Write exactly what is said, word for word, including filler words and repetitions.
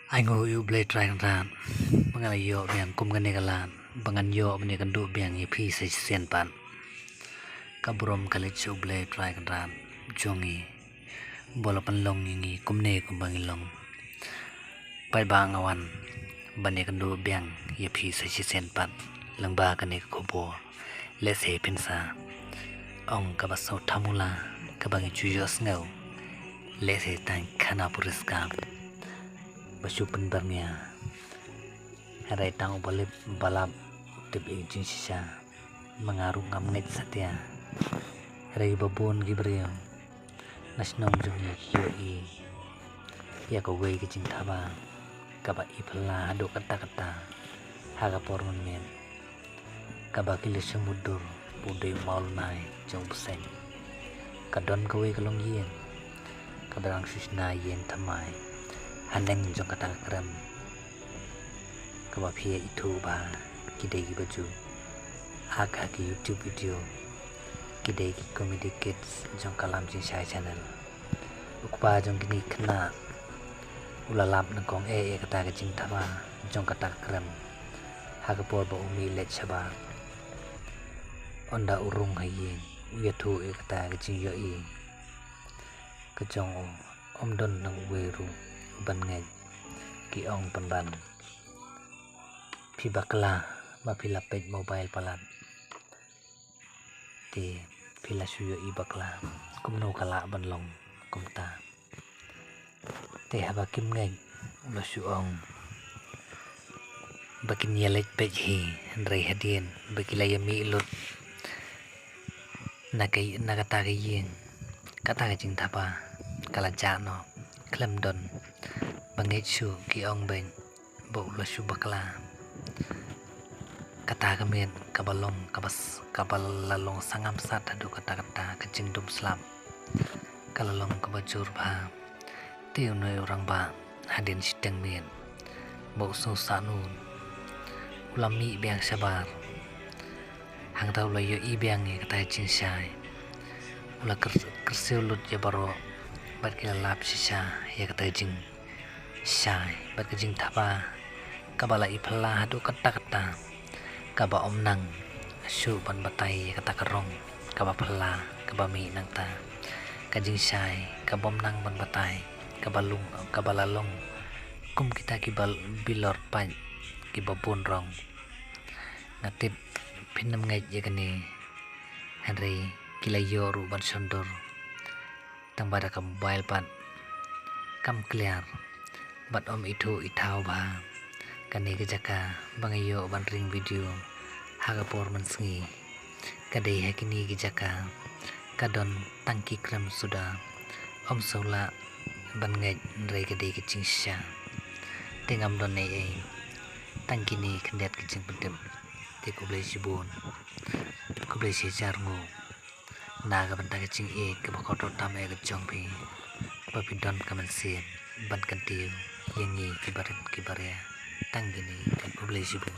Ai nguh ïa U Blei Trai Kynrad ba nga la ïoh biang kum kane ka lad, ba ngan ïoh ban ïakynduh biang ïa phi sa shisien pat. Ka burom ka leit sha U Blei Trai Kynrad jong ngi ba u la pynlong ïa ngi kumne kumba ngi long. Paidbah, nga wan ban ïakynduh biang ïa phi sa shisien pat lyngba kane ka khubor. Lehse phin sa ong kaba sngewthuh mula kaba ngi ju ïohsngew. Lehse tang khana puriskam ba shu pynbyrngia. Hynrei tang uba lip ba lap u tip ïa ka jingshisha. Ma nga ruh ngam ngeit satia. Hynrei ba bun ki briew na shnong jong ngi ki ïohi ïa kawei ka jingthaba kaba i phylla haduh katta katta ha ka por mynmiet, kaba ki la shah mutdur ba u dei u mawlynnai jong u bseiñ. Ka don kawei ka longïing kaba dang shu shna ïing thymmai haneng jong kata ka krem, kaba phi ïa ithuh ba ki dei kiba ju act ha ki YouTube video, ki dei ki comedy kids jong ka Lam Jingshai Channel. U kpa jong kine ki khynnah u la lap nyngkong eh ïa kata ka jingthaba jong kata ka krem ha ka por ba u mih leit shabar. Ynda u rung ha ïing u ïathuh ïa kata ka jingïohi ka jong u. Ym don nang uwei ruh uban ngeit. Ki ong pynban, phi bakla ba phi la peit mobile palat. Te phi la shu ïohi bakla, kumno ka lah ban long kumta? Te haba kim ngeit u la shu ong ba kin ïaleit peit hi, hynrei hadien ba ki la ïa mih lut na ka, na kata ka ïing, kata ka jingthaba ka la jah noh. Khlem don ba ngeit shuh, ki ong beit ba u la shu bakla. Kata ka miet kaba long kaba s-, kaba la long sngewsat haduh katta katta, ka jingdum slap ka la long kaba jur bha. Te une u rangbah hadien shiteng miet ba u sngewsat noh u la mih biang shabar. Hangta u la ïohi biang ïa kata ka jingshai. U la kyr-, kyrsiew lut ïa baroh bad ki la lap shisha ïa kata ka jingshai bad ka jingthaba kaba la i phylla haduh katta katta, kaba ym nang shuh ban batai ïa kata ka rong kaba phylla kaba mih nangta. Ka jingshai kaba ym nang ban batai, kaba long, kaba la long kum kita kiba bilor paid kiba bun rong. Nga tip phin ym ngeit ïa kane, hynrei ki la ïoh ruh ban shon dur tang ba da ka mobile pat kam clear bad ym ithuh ithaw bha. Kane ka jaka ba nga ïoh ban ring video ha ka por mynsngi, ka dei ha kine ki jaka ka don tang ki krem suda. Ym sngewlah ban ngeit, hynrei ka dei ka jingshisha. Te ngam don ei ei, tang kine khyndiat ki jingpyntip. Te khublei shibun, khublei shihajar nguh na ka bynta ka jingïeit kaba kordor tam eh ka jong phi, ba phi don ka mynsiem ban kyntiew ïa ngi kiba rit kiba ria. Tang kine, khublei shibun.